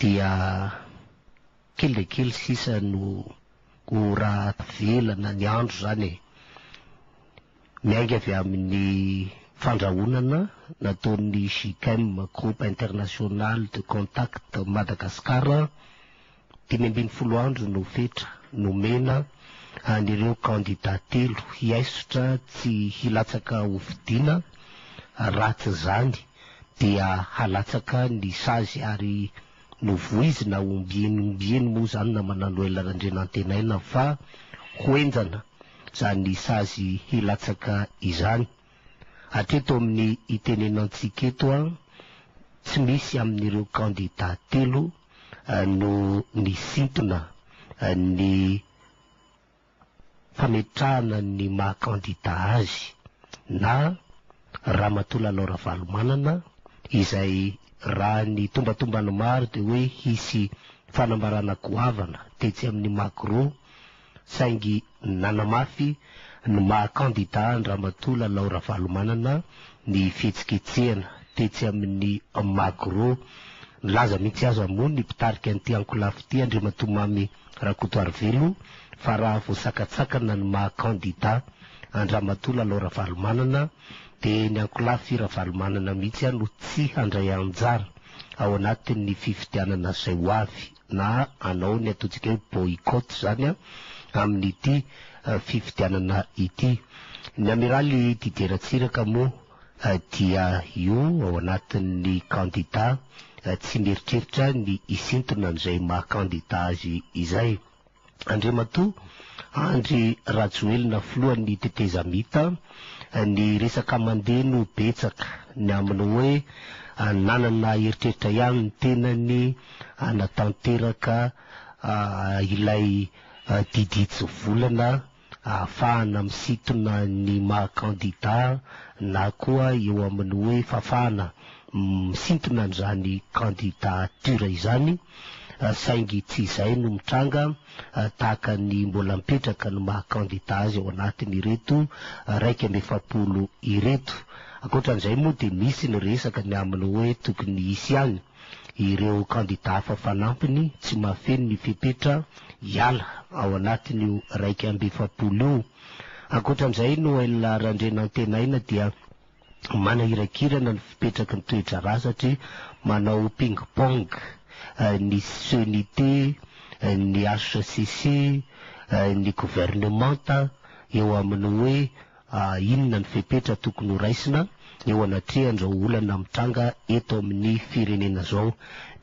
Dia kely dia kely sisa no ora tavela na ny andro izany e. Miainga avy amin'ny fandrahonana nataon'ny GICM, Groupe International de Contact Madagascar, 15 andro no fetra nomena an'ireo kandida telo hiaisotra tsy hilatsaka hofidiana, raha tsy izany dia halatsaka ny sazy ary novoizina ombieny ombieny moa izany namana Noël Randrianantenaina fa ho henjana izany sazy hilatsaka izany. Hatreto amin'ny itenenantsika eto tsy misy amin'ireo kandida telo no nisintona ny fametrahana ny maha kandida azy na Ramatoa Lalao Ravalomanana izay raha ny tombatomban'ny maro dia hoe hisy fanambarana goavana tetsy amin'ny Magro saingy nanamafy ny maha kandida an-dRamatoa Lalao Ravalomanana ny fihetsiketsehana tetsy amin'ny Magro. Nilaza mihitsy aza moa ny mpitarika an'ity ankolafy ity Andriamatoa Mamy Rakotoarivelo fa raha voasakatsakana ny maha kandida an-dRamatoa Lalao Ravalomanana dia ny ankolafy Ravalomanana mihitsy no tsy handray anjara ao anatin'ny fifidianana izay ho avy na hanao ny ataontsika hoe boycott izany amin'ity fifidianana ity. Ny amiraly Didier Ratsiraka moa dia io ao anatin'ny kandida tsy mieritreritra ny hisintona an'izay maha kandida azy izay. Andriamatoa Andry Rajoelina filohan'ny tetezamita, ny resaka mandeha no betsaka ny amin'ny hoe nanana eritreritra ihany ny tenany hanatanteraka ilay didy hitsivolana ahafahana misintona ny maha kandida na koa eo amin'ny hoe fahafahana misintona an'izany candidature izany saingy tsy izay no mitranga tahaka ny mbola mipetraka ny maha kandida azy ao anatin'ireto 41 ireto. Ankoatran'izay moa dia misy ny resaka ny amin'ny hoe tokony hisy ihany ireo kandida hafa fanampiny tsy mahafeno ny fepetra hiala ao anatin'io 41 io. Ankoatran'izay, Noël Randrianantenaina dia manahirakirana ny fipetraky ny toe-draharaha satria manao ping pong ny Ceni-T, ny hcc, ny governemanta eo amin'ny hoe Inona ny fepetra tokony ho raisina eo anatrehan'izao olana mitranga eto amin'ny firenena izao?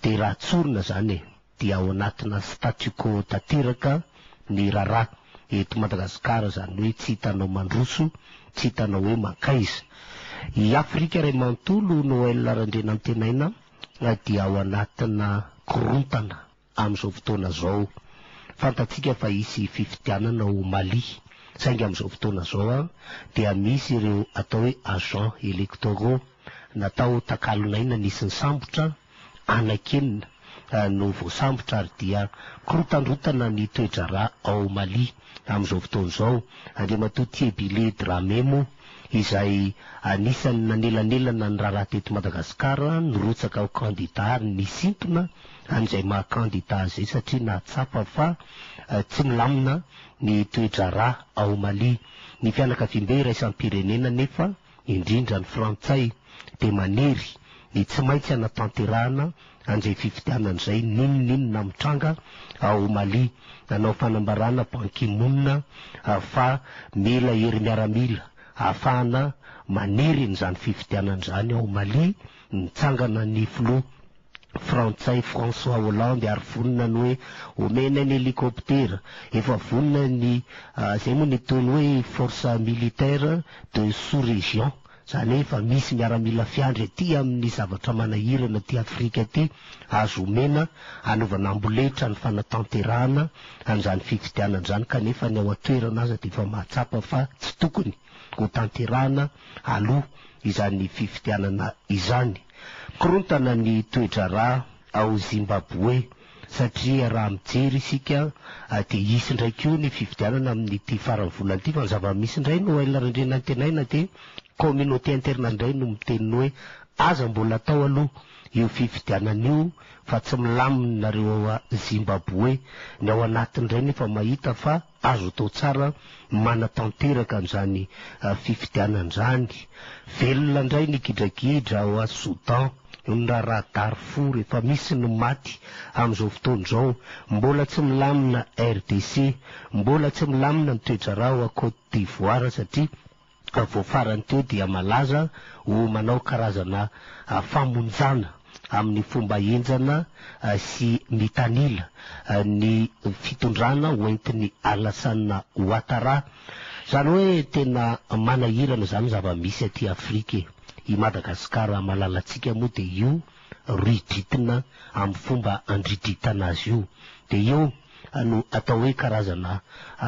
Dia raha tsorina izany e, dia ao anatina statu quo tanteraka ny raharaha eto Madagasikara, izany hoe tsy hitanao mandroso, tsy hitanao hoe mankaiza. I Afrika iray manontolo, Noël Randrianantenaina, dia ao anatina korontana. amin'izao fotoana izao. Fantatsika fa hisy fifidianana ao Mali, saingy amin'izao fotoana izao dia misy ireo atao hoe agents électoraux natao takalon'aina nisy nisambotra, anankenina no voasambotra ary dia mikorotandrotana ny toe-draharaha ao Mali amin'izao fotoana izao. Andriamatoa Tiebile Dramé moa izay anisan'ny nanelanelana ny raharaha teto Madagasikara nirotsaka ho kandida ary nisintona an'izay maha kandida azy izay satria nahatsapa fa tsy milamina ny toe-draharaha ao Mali. Ny fianakaviambe iraisam-pirenena anefa, indrindra ny frantsay, dia manery ny tsy maintsy hanatanterahana an'izay fifidianana izay n'inon'inona mitranga ao Mali. Nanao fanambarana Ban Ki-moon fa mila hery miaramila ahafahana manery an'izany fifidianana izany ao Mali. Nitsangana ny filoha frantsay François Hollande ary vonona ny hoe omena ny helicoptera, efa vonona ny izay moa ny ataony hoe force militaire de sous région, izany hoe efa misy miaramila fiandry aty amin'ny zavatra manahirana aty Afrika aty azo omena hanaovana amboletra ny fanatanterahana an'izany fifidianana izany kanefa ny ao an-toerana aza dia efa mahatsapa fa tsy tokony ho tanterahana aloha izany fifidianana izany. Korontana ny toe-draharaha ao Zimbaboe satria raha mijery isika dia hisy indray koa ny fifidianana amin'ity faran'ny volana ity fa ny zava-misy indray Noël Randrianantenaina dia communauté internationale indray no miteny hoe aza mbola atao aloha. io fifidianana io fa tsy milamina nareo ao Zimbaboe, ny ao anatiny indray nefa mahita fa azo atao tsara manatanteraka an'izany fifidianana izany. Velona indray ny gidragidra ao Soudan, ny raharaha Darfour efa misy ny maty amin'izao fotoana izao, mbola tsy milamina RDC, mbola tsy milamina ny toe-draharaha ao Cote d'Ivoire satria vao farany teo dia malaza ho manao karazana famonjana amin'ny fomba henjana sy mitanila ny fitondrana hoentin'i Alassane Ouattara. Izany hoe tena manahirana izany zava-misy aty Afrika e. I Madagasikara malalantsika moa dia io ridritina amin'ny fomba andridritana azy io. Dia eo no atao hoe karazana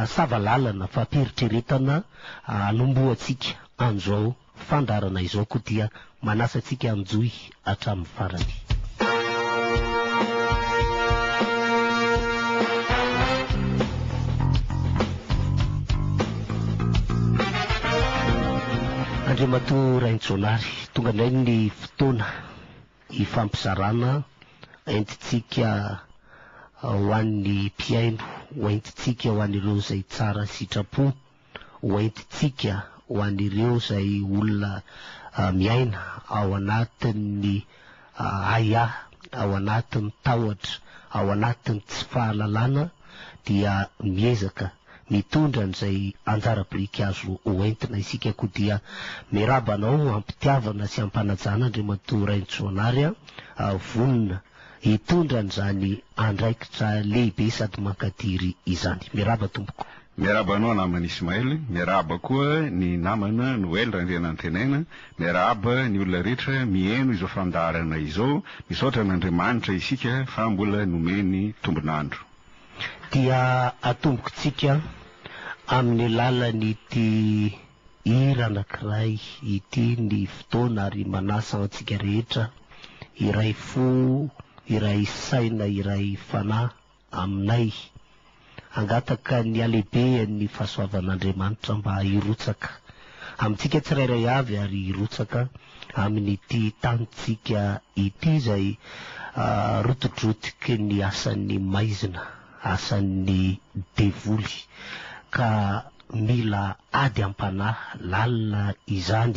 sava lalana fampieritreretana hanombohantsika an'izao fandaharana izao koa dia manasa antsika hanjohy hatramin'ny farany. Andriamatoa Rainijaonary, tonga indray ny fotoana hifampizarana entintsika ho an'ny mpihaino, ho entintsika ho an'ireo izay tsara sitrapo, ho entintsika ho an'ireo izay olona miaina ao anatin'ny ahiahy, ao anatin'ny tahotra, ao anatin'ny tsy fahalalana dia miezaka mitondra an'izay anjara biriky azo hoentina isika koa dia miarahaba anao am-pitiavana sy am-panajana Andriamatoa Rainitsoanary a, vonona hitondra an'izany andraikitra lehibe sady mankadiry izany. Miarahaba tompoko. Miarahaba anao namana Ismaël, miarahaba koa ny namana Noël Randrianantenaina, miarahaba ny olona rehetra miheno izao fandaharana izao, misaotra an'Andriamanitra isika fa mbola nomeny tombon'andro. Dia atombokintsika amin'ny alalan'ity hira anankiray ity ny fotoana ary manasa antsika rehetra hiray fo, hiray saina, hiray fanahy aminay. Hangataka ny halehibehan'ny fahasoavan'Andriamanitra mba hirotsaka amintsika tsirairay avy ary hirotsaka amin'ity tanintsika ity izay rotidrotiky ny asan'ny maizina, asan'ny devoly, ka mila ady am-panahy lalina izany.